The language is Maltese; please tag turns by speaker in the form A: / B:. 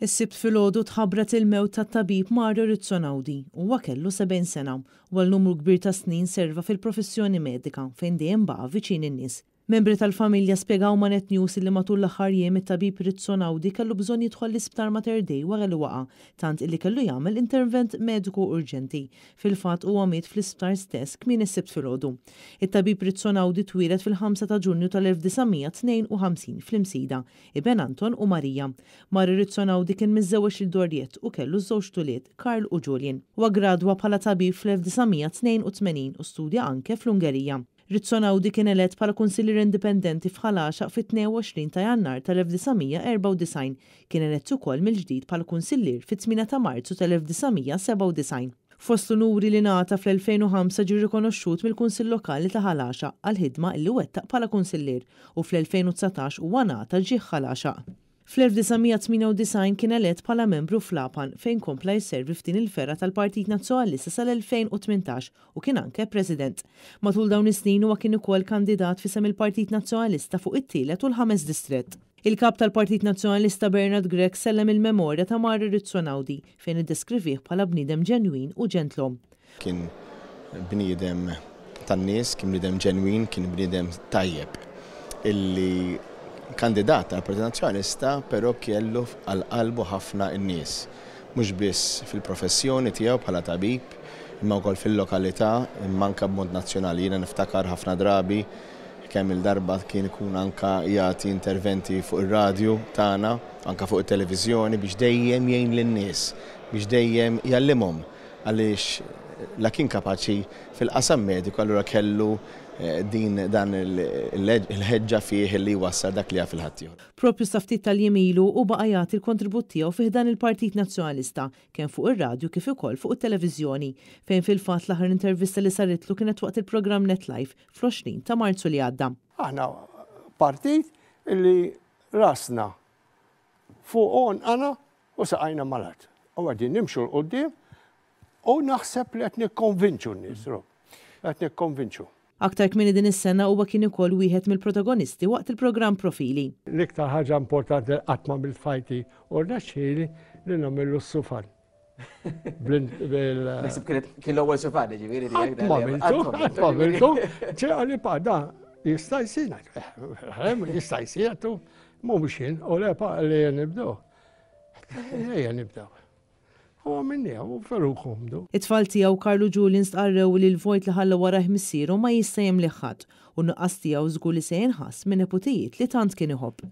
A: Is-Sibt filgħodu tħabbret il-mewt tat-tabib Mario Rizzo Naudi. Huwa kellu 70 sena u għal numru kbir ta' snin serva fil-professjoni medika fejn dejjem baqa' viċin in-nies. Membri tal-familja spjegaw ma' Net News illi matul l-aħħar jiem it-tabib Rizzo Naudi kellu bżonn jidħol l-Isptar Mater Dei wara li waqa', tant illi kellu jagħmel intervent mediku urġenti. Fil-fatt huwa miet fl-isptar stess kmieni s-Sibt filgħodu. It-tabib Rizzo Naudi twieled fil-5 ta' Ġunju tal-1952 fl-Imsida, iben Anton u Marija. Mario Rizzo Naudi kien miżżewweġ lil Doriette u kellu żewġt ulied, Karl u Julian. Huwa ggradwa bħala tabib fl-1982 u studja anke fl-Ungerija. Rizzo Naudi kien elett bħala kunsillier indipendenti f'Ħal Għaxaq fit-22 ta' Jannar tal-1994. Kien elett ukoll mill-ġdid bħala kunsillier fit-8 ta' Marzu tal-1997. Fost l-unuri li ngħata fl-2005 ġie rikonoxxut mill-Kunsill Lokali ta' Ħal Għaxaq għall-ħidma illi wettaq bħala kunsillier u fl-2019 huwa ngħata Ġieħ Ħal Għaxaq. Fl-1998 kien elett bħala membru fl-APAN fejn kompla jservi f'din il-fergħa tal-Partit Nazzjonalista sal-2018 u kien anke President. Matul dawn is-snin huwa kien ukoll kandidat f'isem il-Partit Nazzjonalista fuq it-tielet u l-ħames distrett. Il-Kap tal-Partit Nazzjonalista Bernard Grech sellem il-memorja ta' Mario Rizzo Naudi fejn iddeskrivih bħala bniedem ġenwin u ġentlom.
B: Kien bniedem tan-nies, kien bniedem ġenwin, kien bniedem tajjeb illi kandidat tal-Partit Nazzjonalista però kellu għal qalbu ħafna n-nies. Mhux biss fil-professjoni tiegħu bħala tabib, imma wkoll fil-lokalità, imma anke b'mod nazzjonali. Jiena niftakar ħafna drabi kemm il-darba kien ikun anke jagħti interventi fuq ir-radju tagħna, anke fuq it-televiżjoni biex dejjem jgħin lin-nies, biex dejjem jgħallimhom għaliex la kien kapaċi fil-qasam mediku allura kellu din dan il-ħeġġa fih li jwassal dak li jaf il-ħaddieħor.
A: Propju sa ftit tal-jiem ilu hu baqa' jagħti l-kontribut tiegħu fi ħdan il-Partit Nazzjonalista, kemm fuq ir-radju kif ukoll fuq it-televiżjoni, fejn fil-fatt l-aħħar intervista li saritlu kienet waqt il-programm Net Live fl-20 ta' Marzu li għadda.
C: Aħna partit li rasna fuq għonqana u saqajna mal-art. U qegħdin nimxu 'l quddiem u naħseb li qed nikkonvinċu n-nies, Rob. Qed nikkonvinċu.
A: Aktar kmieni din is-sena huwa kien ukoll wieħed mill-protagonisti waqt il-programm Profili.
C: L-iktar ħaġa importanti li qatt m'għamilt f'ħajti u rnexxieli li nagħmillu s-sufan.
D: Naħseb kien l-ewwel sufan, ġifieri.
C: Qatt m'għamiltu, qatt m'għamiltu. Ġej qalli pa da jista' jsir, jista' jsir, mhux jien, u le pa li nibdew. Ejja nibdew. U għamilniha u veru komdu.
A: It-tfal tiegħu Karl u Julian stqarrew li l-vojt li ħalla warajh missierhom ma jista' jimlih ħadd u n-nuqqas tiegħu żgur li se jinħass min-neputijiet li tant kien iħobb.